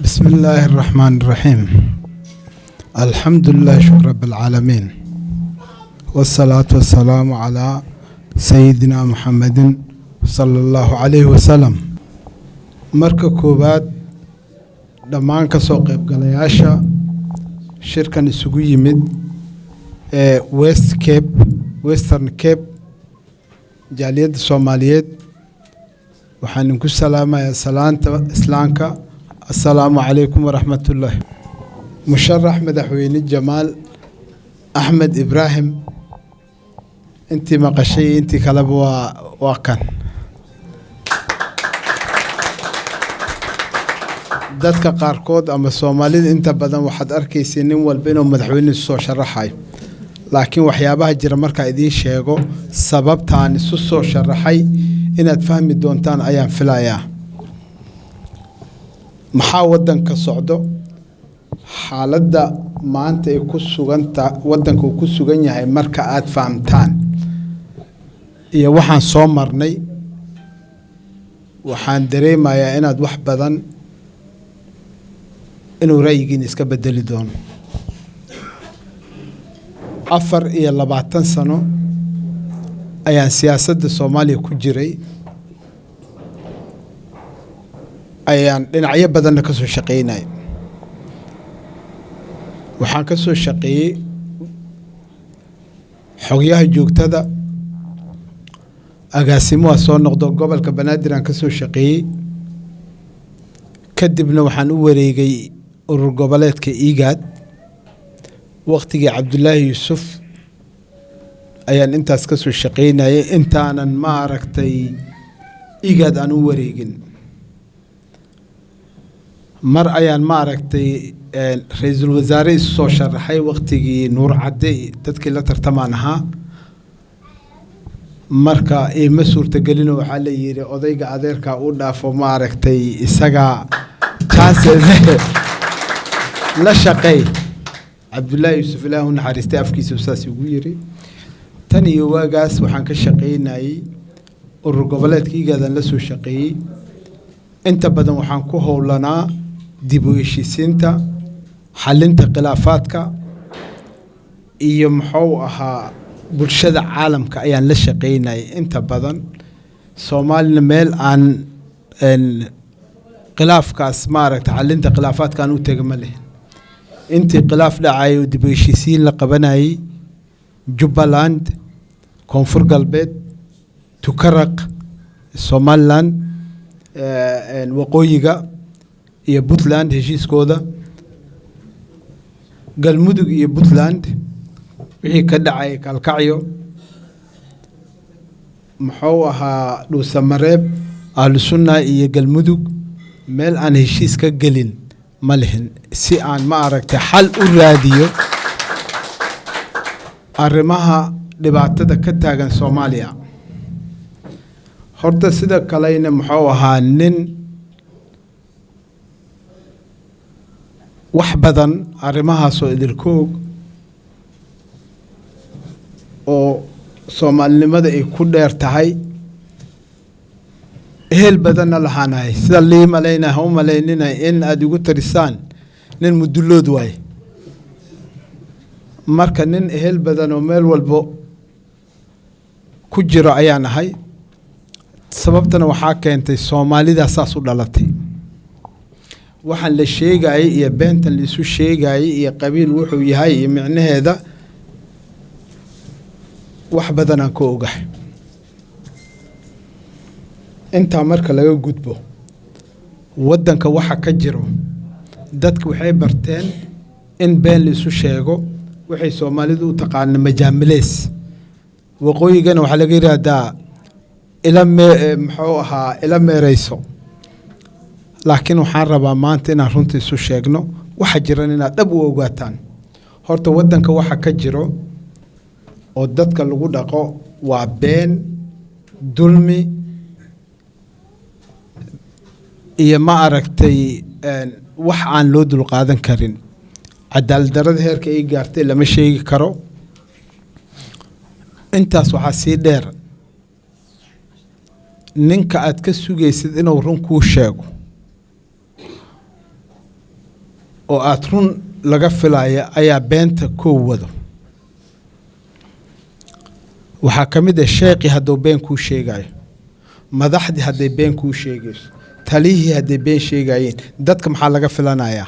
بسم الله الرحمن الرحيم، الحمد لله، شكر رب العالمين، والصلاة والسلام على سيدنا محمد صلى الله عليه وسلم. Marka koowaad, dhammaan ka soo qaybgalayaasha shirkan isugu yimid ee West Cape, Western Cape, jaaliyadda Soomaaliyeed, waxaan idinku salaamayaa salaanta Islaamka: assalaamu calaykum waraxmatullaahi. Musharax madaxweyne Jamaal Axmed Ibraahim, intii maqashay iyo intii kaleba waa kan. Dadka qaarkood ama Soomaalida inta badan waxaad arkaysay nin walba inuu madaxweyne isu soo sharaxayo, laakiin waxyaabaha jira markaa idiin sheego sababtaan isu soo sharaxay inaad fahmi doontaan ayaan filayaa. Maxaa waddanka socdo? Xaaladda maanta ay ku suganta waddanka uu ku sugan yahay marka aad fahamtaan iyo waxaan soo marnay, waxaan dareemayaa inaad wax badan inuu ra'yigiina iska bedeli doono. 24 sano ayaan siyaasadda Soomaaliya ku jiray, ayaan dhinacyo badanna ka soo shaqeynaya. Waxaan ka soo shaqeeyey xogyaha joogtada, agaasimuha soo noqdo gobolka Banaadir aan ka soo shaqeeyey. Kadibna waxaan u wareegay urur goboleedka IGAD. Waqtigii Cabdulaahi Yuusuf ayaan intaas ka soo shaqeynayay, intaanan, ma aragtay, IGAD aan u wareegin. Mar ayaan, ma aragtay, ra-iisul wasaare isu soo sharaxay waqtigii Nuur Cadde, dadkii la tartamaan ahaa. Marka ima suurtagelino, waxaa la yidhi odayga adeerkaa u dhaafo, ma aragtay, isagaa chances la shaqeey. Cabdullaahi Yuusuf, ilaah u naxariistay, afkiisa saas igu yiri. Tan iyo waagaas waxaan ka shaqaynayey urur goboleedka IGAD-an la soo shaqeeyey. Inta badan waxaan ku howlanaa dib u heshiisiinta, xalinta khilaafaadka iyo, muxuu ahaa, bulshada caalamka ayaan la shaqaynayay inta badan. Soomaalina meel aan khilaafkaas, maaragta, xalinta khilaafaadka aan u tega ma lihin. Intii khilaaf dhacay oo dib u heshiisiin la qabanayay, Jubbaland, Koonfur Galbeed, Tukaraq, Somaliland, waqooyiga iyo Puntland heshiiskooda, Galmudug iyo Puntland wixii ka dhacay, Kalkacyo, muxuu ahaa, Dhuusamareeb, Ahlusunna iyo Galmudug, meel aan heshiis ka gelin ma lihin, si aan, ma aragtay, xal u raadiyo arrimaha dhibaatada ka taagan Soomaaliya. Horta sida kalena, muxuu ahaa, nin wax badan arrimahaasoo idilkoog oo soomaalinimada ay ku dheer tahay, ehel badanna lahaanahay. Sida lii malaynaya ha u malaynina in aada igu tarisaan nin mudulood waaye. Marka nin ehel badan oo meel walbo ku jiro ayaan ahay. Sababtana waxaa keentay Soomaalidaa saas u dhalatay. Waxaan la sheegayay iyo beentan la isu sheegayay iyo qabiil wuxuu yahay iyo micnaheeda wax badanaan ka ogahay. Intaa marka laga gudbo, waddanka waxa ka jiro, dadka waxay barteen in been la isu sheego. Waxay Soomaalidu u taqaana majaamileys, waqooyigana waxaa laga yidhaahdaa ila mee, muxuu ahaa, ila meereyso. Laakiin waxaan rabaa maanta inaan runta isu sheegno, waxa jiran inaad dhab u ogaataan. Horta waddanka waxa ka jiro oo dadka lagu dhaqo waa been, dulmi iyo, ma aragtay, wax aan loo dulqaadan karin. Cadaalad darada heerka ay gaartay lama sheegi karo. Intaas waxaa sii dheer, ninka aad ka sugaysid inuu run kuu sheego Oo aada run laga filaya ayaa beenta koo wado. Waxaa ka mid ah sheekii hadduu been kuu sheegayo, madaxdii hadday been kuu sheegayso, talihii hadday been sheegayeen, dadka maxaa laga filanayaa?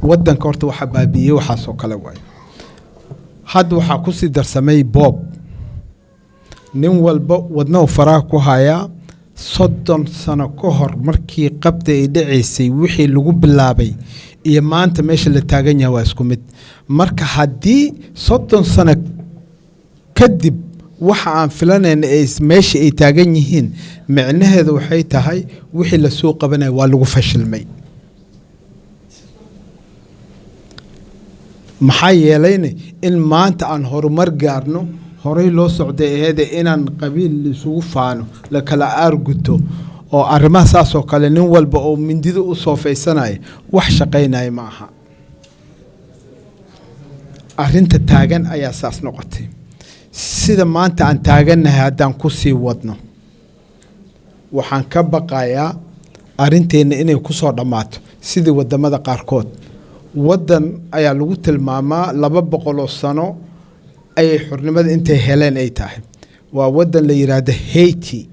Waddanka horta waxaa baabi'iyey waxaasoo kale waayo. Hadda waxaa kusii darsamay boob. Nin walba wadnahu faraha ku hayaa. 30 sano ka hor markii qabta ay dhacaysay, wixii lagu bilaabay iyo maanta meesha la taagan yahay waa isku mid. Marka haddii 30 sano kadib waxa aan filanayna ay meesha ay taagan yihiin, micnaheedu waxay tahay wixii lasoo qabanaya waa lagu fashilmay. Maxaa yeelayna in maanta aan horumar gaarno, horey loo socday aheede, inaan qabiil isugu faano, la kala aarguto oo arrimaha saasoo kale nin walba oo mindida u soofaysanaya, wax shaqaynaya ma aha. Arrinta taagan ayaa saas noqotay. Sida maanta aan taagannahay haddaan ku sii wadno, waxaan ka baqayaa arrinteenna inay ku soo dhammaato sidii waddamada qaarkood. Waddan ayaa lagu tilmaamaa 200 sano ayay xornimada intay heleen ay tahay. Waa waddan la yidhaahdo Haiti.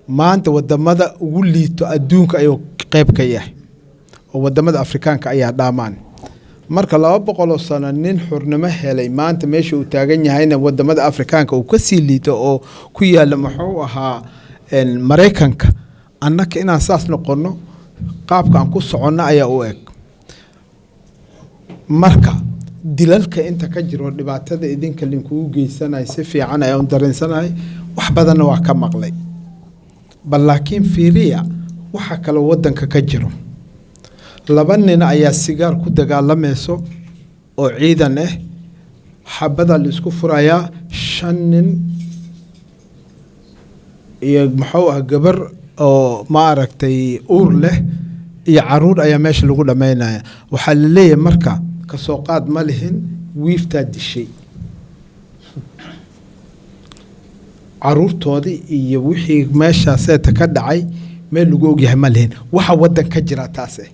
Maanta wadamada ugu liito adduunka ayuu qeyb ka yahay, oo wadamada Afrikaanka ayaa dhaamaan. Marka 200 sano nin xornimo helay, maanta meesha uu taagan yahayna wadamada Afrikaanka uu kasii liito oo ku yaala muxuu ahaa Maraykanka, annaka inaan saas noqono qaabka aan ku soconno ayaa u eg. Marka dilalka inta ka jiro, dhibaatada idinka linkugu geysanayo, si fiican ayaan u dareensanahay, wax badanna waa ka maqlay. Bal laakiin fiiriya waxa kaloo wadanka ka jiro. Laba nin ayaa sigaar ku dagaalamayso oo ciidan ah, xabadaa la isku furayaa. Shan nin iyo muxuu ah gabar oo ma aragtay uur leh iyo caruur ayaa meesha lagu dhammaynaya. Waxaa la leeyahay marka kasoo qaad ma lihin, wiiftaa dishay caruurtoodii iyo wixii meeshaaseeta ka dhacay meel lagu ogyahay ma lihin. Waxa waddan ka jira taas eh.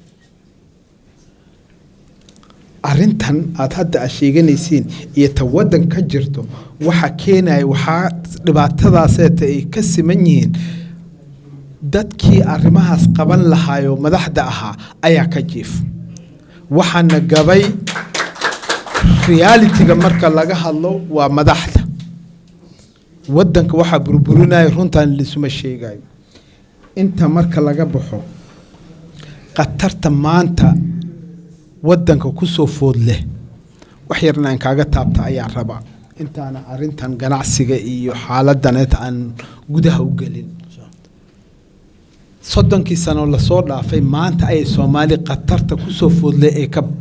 Arrintan aada hadda aad sheeganaysiin iyo ta waddan ka jirto waxa keenaya, waxaa dhibaatadaaseeta ay ka siman yihiin dadkii arrimahaas qaban lahaayoo madaxda ahaa ayaa ka jiif. Waxaana gabay reality-ga marka laga hadlo waa madaxda waddanka waxaa burburinaya. Runtan lisuma sheegayo. Inta marka laga baxo, khatarta maanta waddanka kusoo food leh wax yarna aan kaaga taabta ayaan rabaa, intaana arrintan ganacsiga iyo xaaladan inta aan gudaha u gelin. 30kii sano lasoo dhaafay, maanta ayay Soomaali khatarta kusoo foodleh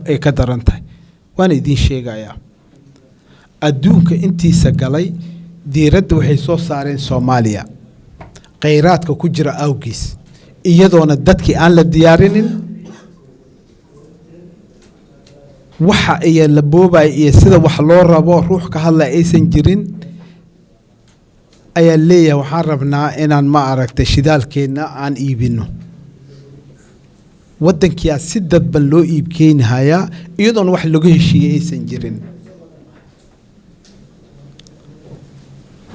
ay ka daran tahay, waana idiin sheegayaa. Adduunka intiisa galay diiradda waxay soo saareen Soomaaliya khayraadka ku jira awgiis, iyadoona dadkii aan la diyaarinin waxa iyo la boobaya iyo sida wax loo rabo ruux ka hadlaya aysan jirin. Ayaa leeyahay waxaan rabnaa inaan ma aragtay shidaalkeenna aan iibino. Waddankiyaa si dadban loo iibkeenahayaa iyadoona wax lagu heshiiyey aysan jirin.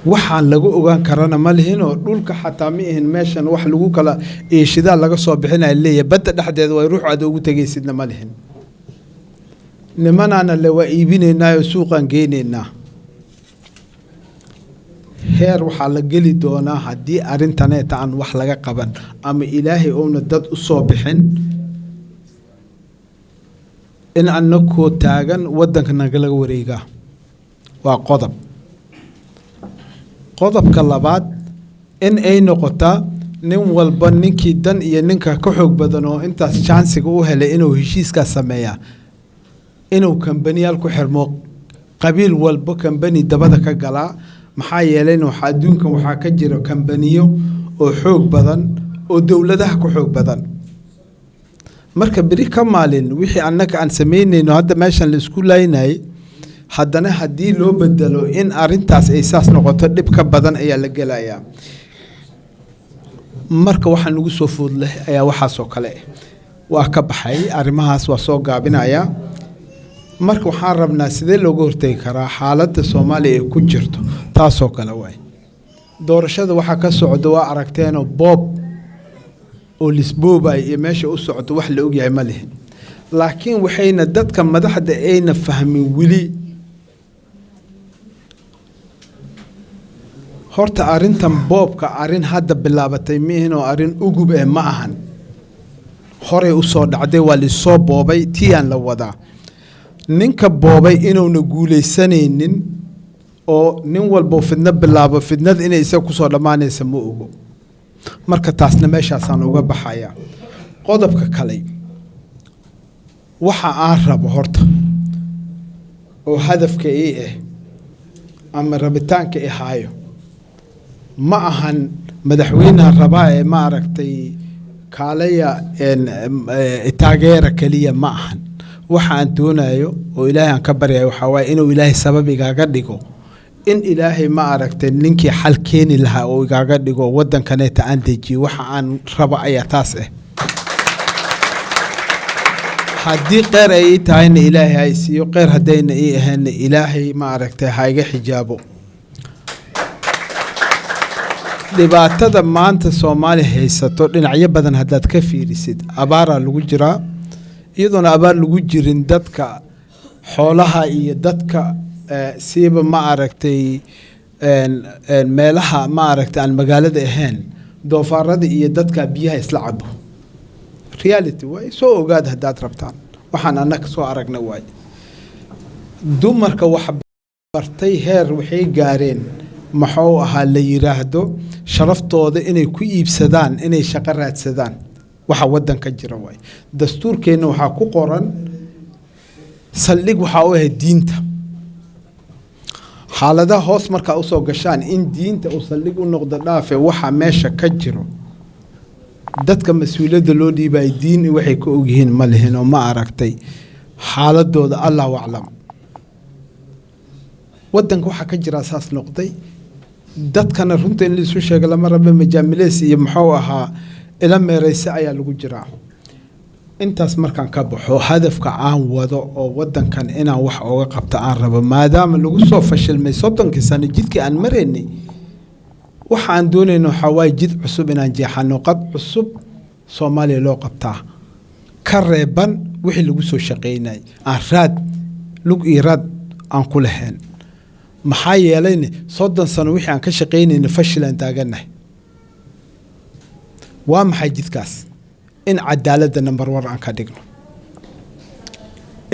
Waxaan lagu ogaan karana ma lihinoo dhulka xataa ma ihin meeshan wax lagu kala iyo shidaal laga soo bixinaya leeyahay. Badda dhexdeeda way ruux aad ugu tegaysidna ma lihin. Nimanaana le waa iibinaynaayo suuqaan geynaynaa. Heer waxaa la geli doonaa haddii arrintaneeta aan wax laga qaban ama Ilaahay uuna dad u soo bixin in anakoo taagan waddanka nagalaga wareegaa. Waa qodob. Qodobka labaad, in ay noqotaa nin walba ninkii dan iyo ninka ka xoog badan oo intaas jansiga u helay inuu heshiiskaas sameeyaa, inuu kambaniyaal ku xirmo, qabiil walba kambani dabada ka galaa. Maxaa yeelayna waxaa adduunkan waxaa ka jira kambaniyo oo xoog badan oo dowladaha ku xoog badan. Marka beri ka maalin wixii annaga aan samaynayno hadda meeshan la isku laynayay, haddana haddii loo bedelo in arrintaas ay saas noqoto, dhib ka badan ayaa la gelayaa. Marka waxaa nagu soo food leh ayaa waxaasoo kale ah. Waa ka baxay arrimahaas, waa soo gaabinayaa. Marka waxaan rabnaa, sidee looga hortegi karaa xaaladda Soomaaliya ay ku jirto? Taasoo kale waay. Doorashada waxaa ka socda waa aragteenoo, boob oo lisboobay iyo meesha u socdo wax la ogyahay ma lihin. Laakiin waxayna dadka madaxda ayna fahmin weli horta arrintan boobka arrin hadda bilaabatay miihinoo, arrin ugub eh ma ahan. Horey u soo dhacday, waa lisoo boobay, tiyaan la wadaa. Ninka boobay inuuna guulaysanaynin oo nin walbo fidno bilaabo, fidnada inay isaga kusoo dhammaanaysa ma ogo. Marka taasna meeshaasaan uga baxayaa. Qodobka kale, waxa aan rabo horta oo hadafka ii ah ama rabitaanka i haayo ma ahan madaxweynaha rabaa ee ma aragtay kaalaya taageera keliya ma ahan. Waxa aan doonayo oo Ilaahay aan ka baryayo waxaa waaye inuu Ilaahay sabab igaaga dhigo, in Ilaahay ma aragtay ninkii xal keeni lahaa oo igaaga dhigo, waddankaneeta aan dejiyo. Waxa aan rabo ayaa taas ah. Haddii kheyr ay ii tahayna Ilaahay ha i siiyo, kheyr haddayna ii ahaynna Ilaahay ma aragtay ha iga xijaabo. Dhibaatada maanta Soomaaliya haysato dhinacyo badan haddaad ka fiirisid, abaaraa lagu jiraa, iyadoona abaar lagu jirin dadka xoolaha iyo dadka siiba ma aragtay meelaha ma aragtay aan magaalada ahayn, doofaarada iyo dadka biyaha isla cabo. Reality waay, soo ogaad haddaad rabtaan. Waxaan annaga soo aragna waay. Dumarka wax bartay heer waxay gaareen, maxuu ahaa la yiraahdo, sharaftooda inay ku iibsadaan inay shaqo raadsadaan. Waxa waddanka jira waay. Dastuurkeenna waxaa ku qoran, saldhig waxaa u ahayd diinta. Xaaladaha hoos markaa usoo gashaan in diinta uu saldhig u noqdo dhaafe, waxa meesha ka jiro dadka mas-uuliyadda loo dhiibay diin waxay ka ogyihiin ma lihin oo ma aragtay xaaladooda Allahu aclam. Waddanka waxaa ka jira saas noqday. Dadkana runta in laisu sheego lama rabe, majaamileys iyo muxuu ahaa ila meereyse ayaa lagu jiraa. Intaas markaan ka baxo, hadafka aan wado oo waddankan inaan wax ooga qabto aan rabo, maadaama lagu soo fashilmay 30kii sano jidkii aan maraynay, waxa aan doonayno waxaa waaye jid cusub inaan jeexano, qad cusub Soomaaliya loo qabtaa, ka reeban wixii lagu soo shaqaynayay, aan raad lug iyo raad aan ku lahayn. Maxaa yeelayne 30 sano wixii aan ka shaqaynayna fashilaan taagannahay. Waa maxay jidkaas? In cadaaladda number one aan ka dhigno,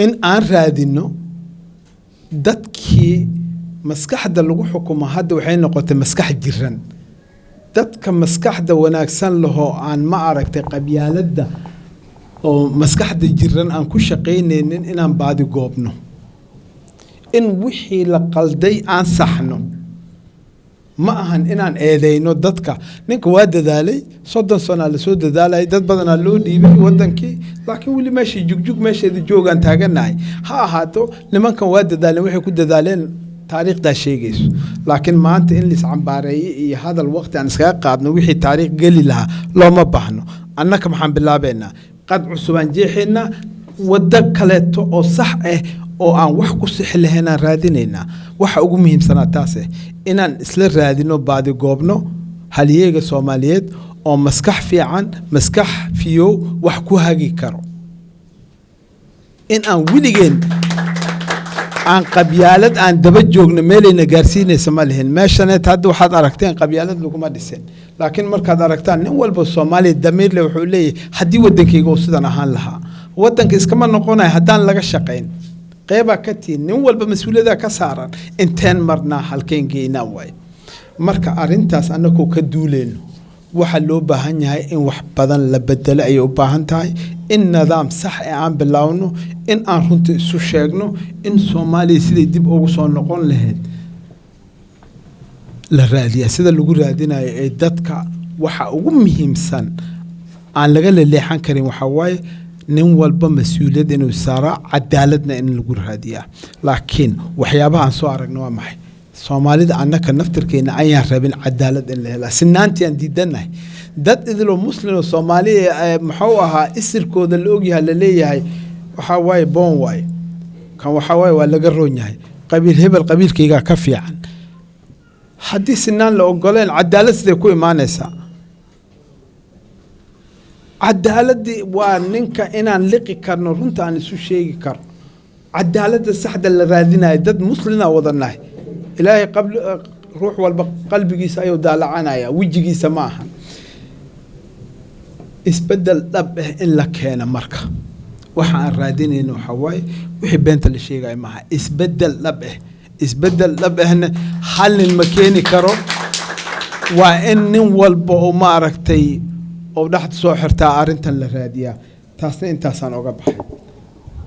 in aan raadino dadkii maskaxda lagu xukumo. Hadda waxay noqotay maskax jiran. Dadka maskaxda wanaagsan lahoo aan ma aragtay qabyaaladda oo maskaxda jiran aan ku shaqaynaynin inaan baadi goobno, in wixii la qalday aan saxno. Ma ahan inaan eedeyno dadka. Ninka waa dadaalay, 30 sanaa lasoo dadaalayay, dad badanaa loo dhiibay wadankii, laakiin weli meeshii jugjug meesheeda joogaan taaganahay. Ha ahaato, nimankan waa dadaaleen, waxay ku dadaaleen taariikhdaa sheegayso. Laakiin maanta in laiscambaareeye iyo hadal waqti aan iskaga qaadno wixii taariikh geli lahaa looma baahno. Annaka maxaan bilaabaynaa? Qad cusubaan jeexaynaa, waddo kaleeto oo sax ah oo aan wax ku sixi lahaynaan raadinaynaa. Waxa ugu muhiimsanaa taas ah, inaan isla raadino, baadigoobno halyeega Soomaaliyeed oo maskax fiican, maskax fiyow wax ku hagi karo, in aan weligeen aan qabyaalad aan daba joogno meelayna gaarsiinaysa ma lihin. Meeshaneet hadda waxaad aragteen qabyaalad laguma dhisin, laakiin markaad aragtaan nin walba Soomaaliya damiirle wuxuu leeyahay haddii waddankayga uu sidan ahaan lahaa. Waddanka iskama noqonayo haddaan laga shaqayn. Qeybaa ka tihin, nin walba mas-uuliyaddaa ka saaran. Inteen marnaa, halkeen geynaa waay. Marka arrintaas annagoo ka duuleyno, waxaa loo baahan yahay in wax badan la bedelo ayay u baahan tahay, in nidaam sax ee aan bilaawno, in aan runta isu sheegno, in Soomaaliya siday dib ugu soo noqon lahayd la raadiya. Sida lagu raadinayo ee dadka waxa ugu muhiimsan aan laga leleexan karin waxaa waaye nin walba mas-uuliyad inuu saaraa, cadaaladna in lagu raadiyaa. Laakiin waxyaabaha aan soo aragno waa maxay? Soomaalida annaka naftirkeena ayaan rabin cadaalad in la helaa, sinaantii aan diidannahay. Dad idiloo Muslim oo Soomaaliya, muxuu ahaa, isirkooda la ogyahay, laleeyahay waxaa waaye boon waaye, kan waxaa waaye waa laga roon yahay, qabiil hebel qabiilkaygaa ka fiican. Haddii sinaan la ogoleen, cadaalad siday ku imaanaysaa? Cadaaladii waa ninka inaan liqi karno, runta aan isu sheegi karno, cadaaladda saxda la raadinayo. Dad muslina wadanahay, Ilaahay qabli ruux walba qalbigiisa ayuu daalacanaya, wejigiisa ma ahan. Isbedel dhab ah in la keeno marka waxa aan raadinayno waxaa waaye, wixii beenta la sheegayo maaha, isbedel dhab ah. Isbedel dhab ahna hal nin ma keeni karo. Waa in nin walba oo maaragtay oo dhexda soo xirtaa arrintan la raadiyaa. Taasna intaasaan oga baxay.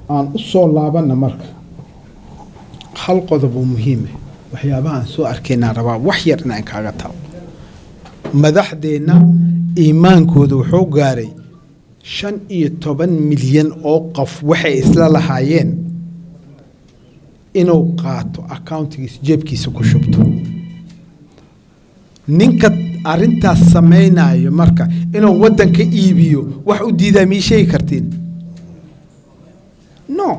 Aan u soo laabanna marka hal qodob oo muhiim ah. Waxyaabaha aan soo arkaynaan rabaa wax yar inaan kaaga taabo. Madaxdeenna iimaankooda wuxuu gaaray 15 milyan oo qof waxay isla lahaayeen inuu qaato, accountigiisa jeebkiisa ku shubto. Ninka arrintaas samaynayo marka inuu waddanka iibiyo wax u diidaa mii sheegi kartiin? No.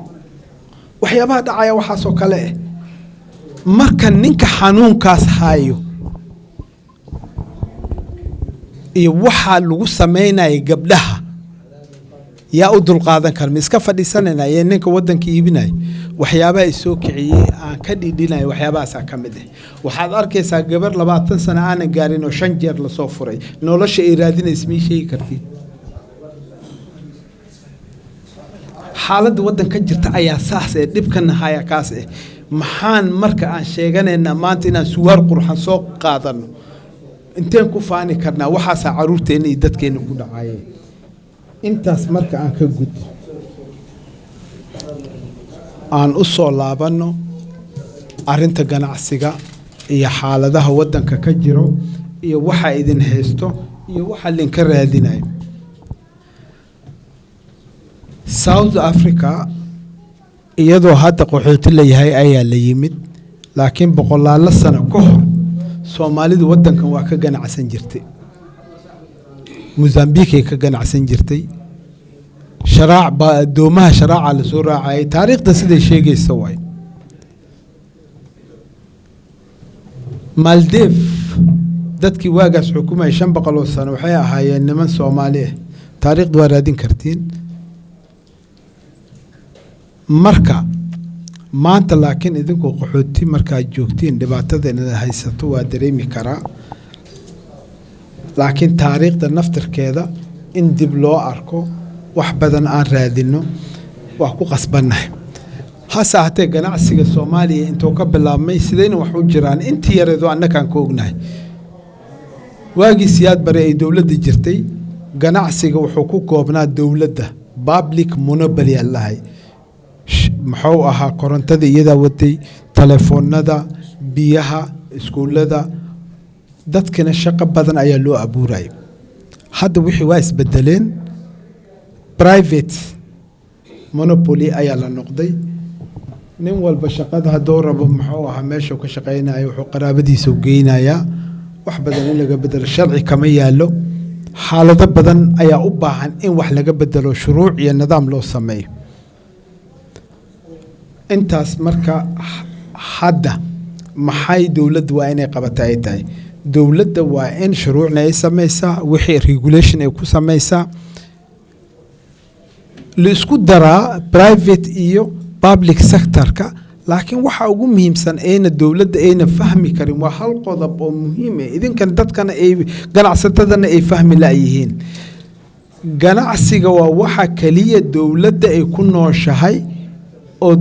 Waxyaabaha dhacaya waxaasoo kale ah. Marka ninka xanuunkaas hayo iyo waxaa lagu samaynaya gabdhaha, yaa u dulqaadan kara? Ma iska fadhiisanayna ee ninka waddanka iibinaya? Waxyaabaha isoo kiciyey aan ka dhidhinaya waxyaabahaasaa ka mid ah. Waxaad arkaysaa gabar 20 sano aanan gaarin oo shan jeer lasoo furay. Nolosha ay raadinaysa mii sheegi kartiin? Xaaladda waddanka jirta ayaa saas eh, dhibkana haya kaas eh. Maxaan marka aan sheeganaynaa maanta inaan suwaar qurxan soo qaadano? Inteen ku faani karnaa? Waxaasaa caruurteenna iyo dadkeenna ku dhacayeen. Intaas marka aan ka gudbo, aan u soo laabanno arrinta ganacsiga iyo xaaladaha waddanka ka jiro iyo waxa idin haysto iyo waxa lidinka raadinayo. South Africa iyadoo hadda qaxooti la yahay ayaa la yimid, laakiin boqolaalo sano ka hor Soomaalidu waddankan waa ka ganacsan jirtay. Mosambiqueay ka ganacsan jirtay, sharaac baa addoomaha sharaaca lasoo raacayay, taariikhda siday sheegaysa waay. Maldive dadkii waagaas xukumayay 500 oo sano waxay ahaayeen niman Soomaali ah. Taariikhda waa raadin kartiin. Marka maanta laakiin idinkoo qaxooti markaad joogtiin, dhibaatada inaad haysato waa dareemi karaa, laakiin taariikhda naftirkeeda in dib loo arko, wax badan aan raadino, waa ku qasbannahay. Hase ahatee, ganacsiga Soomaaliya intuu ka bilaabmay, sidayna wax u jiraan, intii yareedoo annakaan ka ognahay, waagii Siyaad Bare ay dowladda jirtay, ganacsiga wuxuu ku koobnaa dowladda, public monopoly aan lahay. Muxuu ahaa, korontada iyadaa watay, telefoonada, biyaha, iskuullada, dadkina shaqo badan ayaa loo abuurayay. Hadda wixii waa isbedeleen, private monopoly ayaa la noqday. Nin walba shaqada hadduu rabo, muxuu ahaa, meeshuu ka shaqaynayo wuxuu qaraabadiisa u geynayaa. Wax badan in laga bedelo, sharci kama yaallo. Xaalado badan ayaa u baahan in wax laga bedelo, shuruuc iyo nidaam loo sameeyo. Intaas marka, hadda maxay dowladda waa inay qabata ay tahay? Dowladda waa in shuruucna ay samaysaa, wixii regulation ay ku samaysaa, la isku daraa private iyo public sectorka. Laakiin waxa ugu muhiimsan ayna dowladda ayna fahmi karin waa hal qodob oo muhiim ah, idinkan dadkana ay ganacsatadana ay fahmi la'yihiin. Ganacsiga waa waxa keliya dowladda ay ku nooshahay oo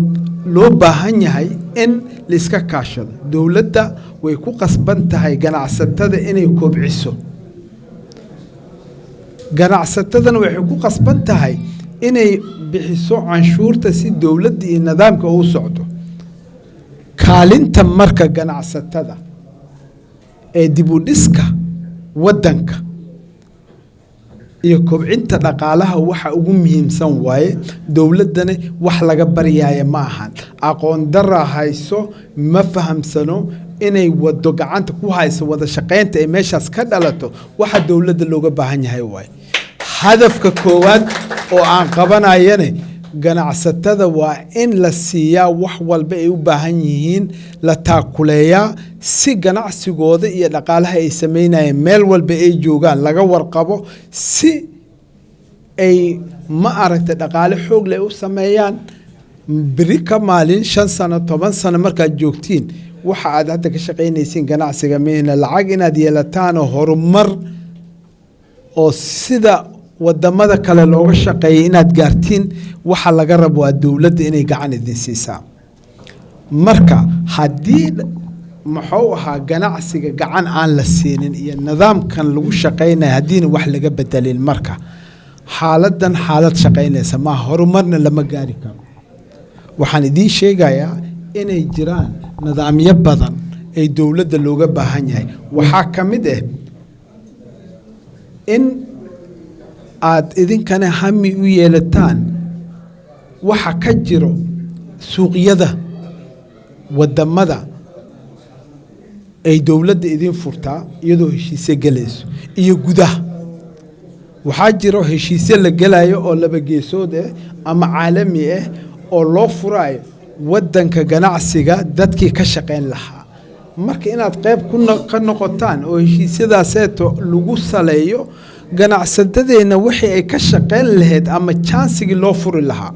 loo baahan yahay in la iska kaashado. Dowladda way ku qasban tahay ganacsatada inay kobciso, ganacsatadana waxay ku qasban tahay inay bixiso canshuurta si dowladda iyo nidaamka u socdo. Kaalinta marka ganacsatada ee dib u dhiska waddanka iyo kobcinta dhaqaalaha waxa ugu muhiimsan waaye. Dowladdana wax laga baryaaya ma ahan. Aqoon dara hayso, ma fahamsano. Inay wado gacanta ku hayso, wada shaqaynta ay meeshaas ka dhalato, waxa dowladda looga baahan yahay waay. Hadafka koowaad oo aan qabanayane, ganacsatada waa in la siiyaa wax walba ay u baahan yihiin, la taakuleeyaa si ganacsigooda iyo dhaqaalaha ay samaynayeen meel walba ay joogaan laga warqabo, si ay, ma aragtay, dhaqaale xoog leh u sameeyaan beri ka maalin. 5 sano, 10 sano markaad joogtiin, waxa aad hadda ka shaqaynaysiin ganacsiga mihna lacag inaad yeelataan oo horumar oo sida wadamada kale looga shaqeeyay inaad gaartiin, waxa laga rabo waa dowladda inay gacan idin siisaa. Marka haddii, muxuu ahaa, ganacsiga gacan aan la siinin iyo nidaamkan lagu shaqaynaya haddiina wax laga bedelin, marka xaaladan xaalad shaqaynaysa maaha, horumarna lama gaari karo. Waxaan idiin sheegayaa inay jiraan nidaamyo badan ay dowladda looga baahan yahay. Waxaa ka mid ah in aad idinkana hami u yeelataan waxa ka jiro suuqyada wadamada ay dowladda idin furtaa iyadoo heshiisyo gelayso iyo gudaha. Waxaa jiro heshiisyo la gelayo oo laba geesood ah ama caalami ah oo loo furaayo waddanka ganacsiga dadkii ka shaqayn lahaa. Marka inaad qayb ka noqotaan oo heshiisyadaaseeto lagu saleeyo ganacsatadeenna wixii ay ka shaqayn lahayd ama chance-igii loo furi lahaa,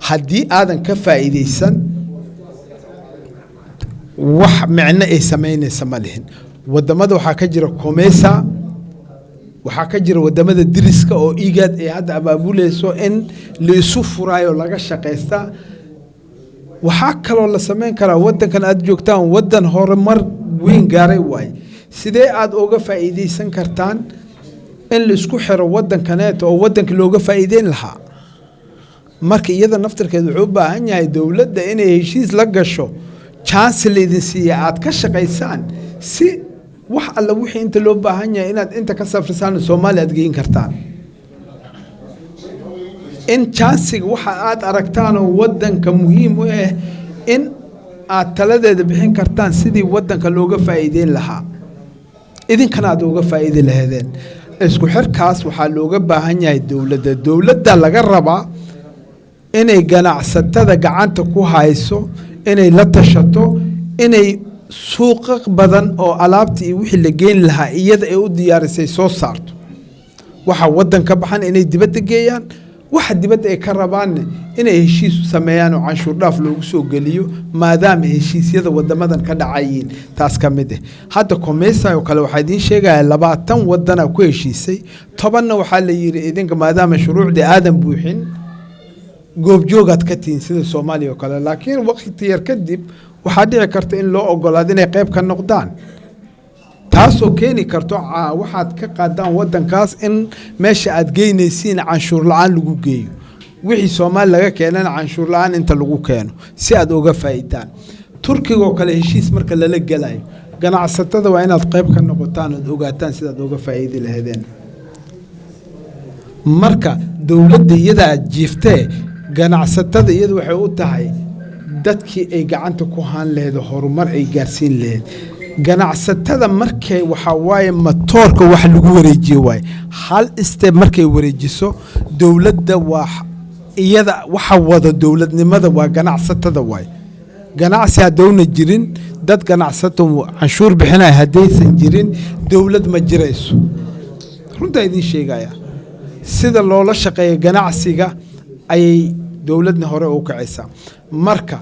haddii aadan ka faa'iidaysan, wax micno ay samaynaysa ma lihin. Wadamada waxaa ka jira COMESA, waxaa ka jira wadamada diriska oo IGAD ay hadda abaabuleyso in la isu furaayo laga shaqaystaa. Waxaa kaloo la samayn karaa, wadankan aad joogtaan wadan horumar weyn gaaray waaye, sidee aad uga faa'iidaysan kartaan in la isku xiro wadankaneeto oo wadanka looga faa'iideyn lahaa? Marka iyada naftarkeed wuxuu u baahan yahay dowladda inay heshiis la gasho, chance laydin siiya, aad ka shaqaysaan si wax alla wixii inta loo baahan yahay inaad inta ka safrisaan Soomaaliya aad geyn kartaan. In chance-iga waxa aad aragtaan oo wadanka muhiim u ah in aad taladeeda bixin kartaan sidii wadanka looga faa'iideyn lahaa, idinkana aad uga faa'iidi lahaydeen. Isku xirkaas waxaa looga baahan yahay dowladda. Dowladda laga rabaa inay ganacsatada gacanta ku hayso, inay la tashato, inay suuqa badan oo alaabta iyo wixii la geyn lahaa iyada ay u diyaarisay soo saarto. Waxa wadan ka baxan inay dibadda geeyaan, waxa dibadda ay ka rabaanne inay heshiis sameeyaan oo canshuur dhaaf loogu soo geliyo, maadaama heshiisyada wadamadan ka dhacayiin. Taas ka mid ah hadda COMESA oo kale, waxaa idiin sheegaya 20 wadana ku heshiisay, 10-na waxaa la yidhi idinka maadaama shuruucdii aadan buuxin goobjoogaad ka tihiin, sida Soomaaliya oo kale. Laakiin waqti yar kadib waxaa dhici karta in loo ogolaado inay qayb ka noqdaan, taasoo keeni karto waxaad ka qaadaan wadankaas in meesha aad geynaysiin canshuur la-aan lagu geeyo, wixii Soomaali laga keenana canshuur la-aan inta lagu keeno si aad uga faa'iidaan. Turkiga oo kale heshiis marka lala gelayo, ganacsatada waa inaad qayb ka noqotaan ood ogaataan sidaad uga faa'iidi lahaydeen. Marka dowladda iyadaa jiiftee, ganacsatada iyadu waxay u tahay dadkii ay gacanta ku haan lahayd oo horumar ay gaarsiin lahayd. Ganacsatada markay, waxaa waaye, matoorka wax lagu wareejiye waaye. Hal step markay wareejiso dowladda, waa iyada waxa wada dowladnimada, waa ganacsatada waaye. Ganacsi haddowna jirin, dad ganacsato canshuur bixinaya haddaysan jirin, dowlad ma jirayso. Runtaa idiin sheegaya, sida loola shaqeeya ganacsiga ayay dowladna hore u kacaysaa. Marka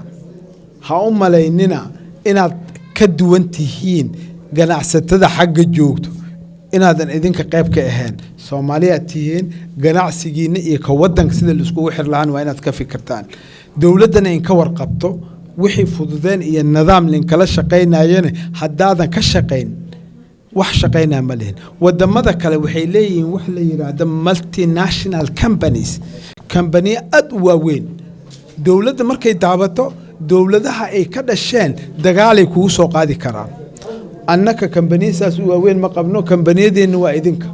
ha u malaynina inaad ka duwan tihiin ganacsatada xagga joogto, inaadan idinka qayb ka ahayn. Soomaaliyaad tihiin, ganacsigiina iyo ka wadanka sida laiskugu xir lahaan waa inaad ka fikirtaan, dowladdana inka warqabto wixii fududeen iyo nidaam linkala shaqaynayana. Haddaadan ka shaqayn, wax shaqaynaa ma lihin. Wadamada kale waxay leeyihiin wax la yidhaahdo multinational companies, kambaniyo aad u waaweyn. Dowladda markay daabato, dowladaha ay ka dhasheen dagaalay kugu soo qaadi karaan. Annaka kambaniya saas u waaweyn ma qabno. Kambaniyadeenna waa idinka.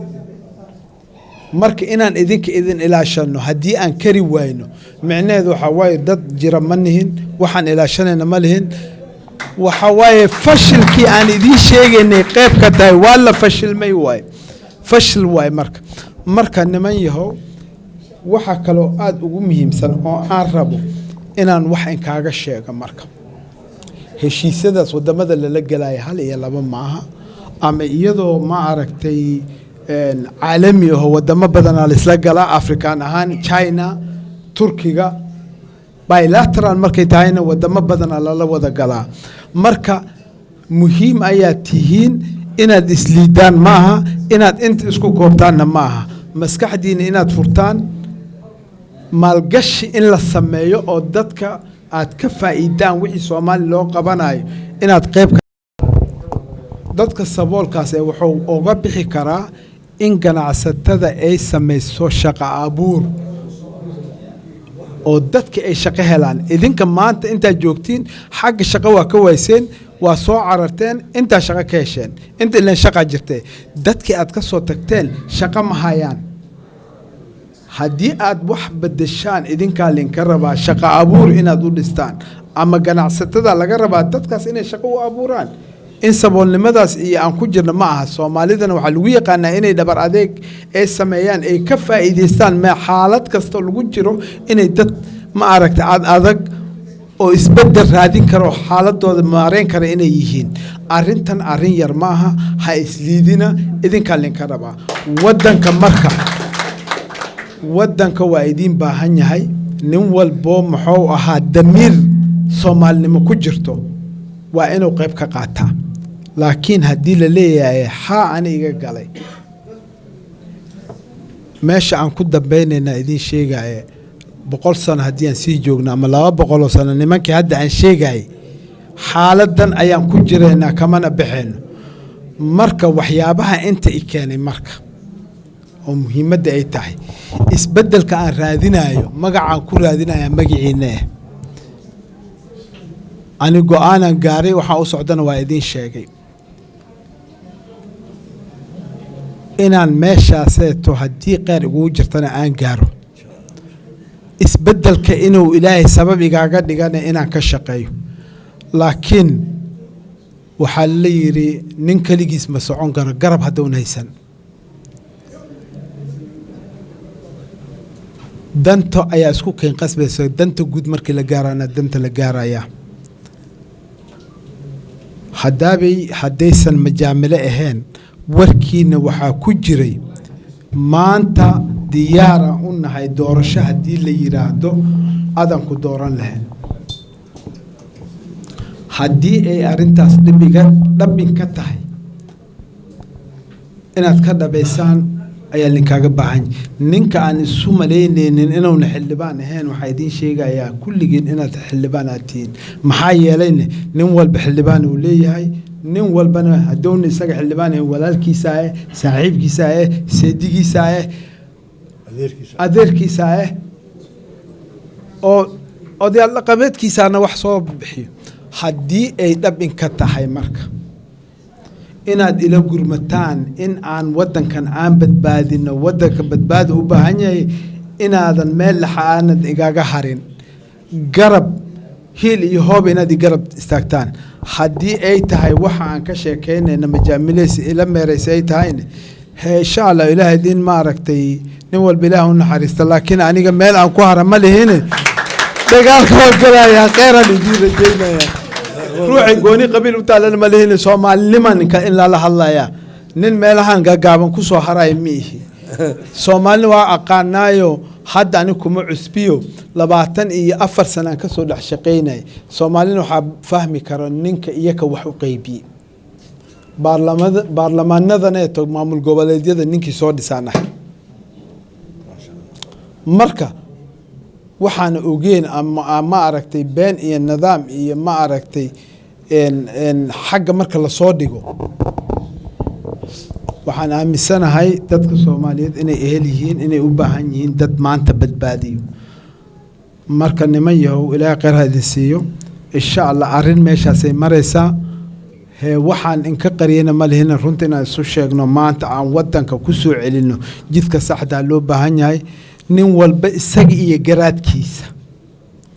Marka inaan idinka idin ilaashanno haddii aan kari wayno, micnaheedu waxaa waaye dad jira ma nihin, waxaan ilaashanayna ma lihin. Waxa waaye fashilkii aan idiin sheegaynay qayb ka tahay. Waa la fashilmay waaye, fashil waaye. Marka niman yahow, waxaa kaloo aada ugu muhiimsan oo aan rabo inaan wax inkaaga sheego, marka heshiisyadaas wadamada lala gelaya hal iyo laba maaha, ama iyadoo ma aragtay caalami aho wadamo badanaa laisla galaa, Afrikaan ahaan China, Turkiga, bilateral markay tahayna wadamo badanaa lala wada galaa. Marka muhiim ayaa tihiin inaad isliidaan maaha, inaad inta isku koobtaanna maaha, maskaxdiina inaad furtaan, maalgashi in la sameeyo oo dadka aad ka faa'iidaan wixii Soomaali loo qabanayo, inaad qayb dadka saboolkaas ee wuxuu uga bixi karaa in ganacsatada ay samayso shaqo abuur oo dadka ay shaqo helaan. Idinka maanta intaad joogtiin xagga shaqo waa ka wayseen, waa soo cararteen, intaa shaqo ka hesheen, inta ilan shaqaa jirtee. Dadkii aad ka soo tagteen shaqo ma hayaan. Haddii aad wax bedeshaan, idinkaa linka rabaa shaqo abuur inaad u dhistaan, ama ganacsatada laga rabaa dadkaas inay shaqo u abuuraan. In saboolnimadaas iyo aan ku jirna ma aha. Soomaalidana waxaa lagu yaqaanaa inay dhabar adeeg ay sameeyaan, ay ka faa'iidaystaan ma xaalad kastoo lagu jiro, inay dad ma aragta ad adag oo isbedel raadin karo, xaaladooda maareyn kara inay yihiin. Arrintan arrin yar ma aha. Ha isliidina, idinkaa linka rabaa waddanka. Marka waddanka waa idiin baahan yahay. Nin walboo muxuu ahaa damiir Soomaalinimo ku jirto waa inuu qayb ka qaataa. Laakiin haddii la leeyahay xaa ani iga galay, meesha aan ku dambaynaynaa idiin sheegaye, 100 sano haddii aan sii joogno ama 200 sano, nimankii hadda aan sheegayay xaaladan ayaan ku jiraynaa, kamana baxayno. Marka waxyaabaha inta i keenay marka oo muhiimadda ay tahay isbeddelka aan raadinayo, magacaan ku raadinaya magaciina ani go-aanan gaaray, waxaan u socdana waa idiin sheegay, inaan meeshaaseeto haddii kheyr igugu jirtana aan gaaro, isbeddelka inuu Ilaahay sabab igaaga dhigana inaan ka shaqeeyo. Laakiin waxaa la yidhi nin keligiis ma socon karo garab hadduun haysan. Danta ayaa isku keen qasbaysa. Danta guud markii la gaarana danta la gaarayaa haddaabay haddaysan majaamilo ahayn. Warkiina waxaa ku jiray maanta diyaaraan u nahay doorasho haddii la yidhaahdo adan ku dooran lahayn. Haddii ay arrintaas dhibiga dhabin ka tahay inaad ka dhabaysaan ayaa linkaaga baahan. Ninka aan isu malaynaynin inuuna xildhibaan ahayn, waxaa idiin sheegayaa kulligiin inaad xildhibaan aad tihiin. Maxaa yeelayne nin walba xildhibaan uu leeyahay, nin walbana hadduuna isaga xildhibaan ahayn walaalkiisa ah, saaxiibkiisa ah, seedigiisa ah, adeerkiisa ah oo odayaal dhaqameedkiisaana wax soo bixiyo. Haddii ay dhabin ka tahay marka inaad ila gurmataan in aan waddankan aan badbaadino, waddanka badbaada u baahan yahay, inaadan meel laxa aanad igaga harin, garab hiil iyo hoob inaad i garab istaagtaan. Haddii ay tahay waxa aan ka sheekaynayna majaamilaysa ila meeraysa ay tahayna, he insha Allah Ilaah idin ma aragtay, nin walba Ilaah u naxariista. Laakiin aniga meel aan ku hara ma lihine, dagaalka waan gelayaa, kheyran idiin rajaynaya. Ruuxay gooni qabiil u taalana ma lihine, Soomaalinima ninka in lala hadlayaa. Nin meelahan gaagaaban ku soo haraya ma ihi. Soomaalina waa aqaanaayo, hadda ani kuma cusbiyo, 24 sanaan ka soo dhex shaqaynaya. Soomaalina waxaa fahmi kara ninka iyaka wax u qeybiyey baarlamada, baarlamaanadana ee maamul goboleedyada ninkii soo dhisaan ah. Marka waxaana ogeen ama ma aragtay been iyo nidaam iyo ma aragtay xagga marka lasoo dhigo, waxaan aaminsanahay dadka Soomaaliyeed inay ehel yihiin, inay u baahan yihiin dad maanta badbaadiyo. Marka niman yahow, Ilaahay kheyr ha idin siiyo. Insha Allah arrin meeshaasay maraysaa. Hee, waxaan inka qariyana ma lihina, runta inaan isu sheegno, maanta aan waddanka ku soo celinno jidka saxdaa loo baahan yahay. Nin walba isaga iyo garaadkiisa,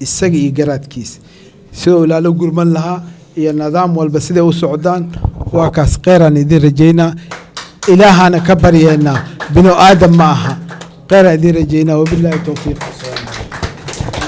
isaga iyo garaadkiisa sidoo ilaalo gurman lahaa. Iyo nidaam walba siday u socdaan waa kaas. Kheeraan idin rajaynaa, Ilaahana ka baryeennaa, binu aadam ma aha. Kheeraan idin rajaynaa. Wabilaahi towfiiq.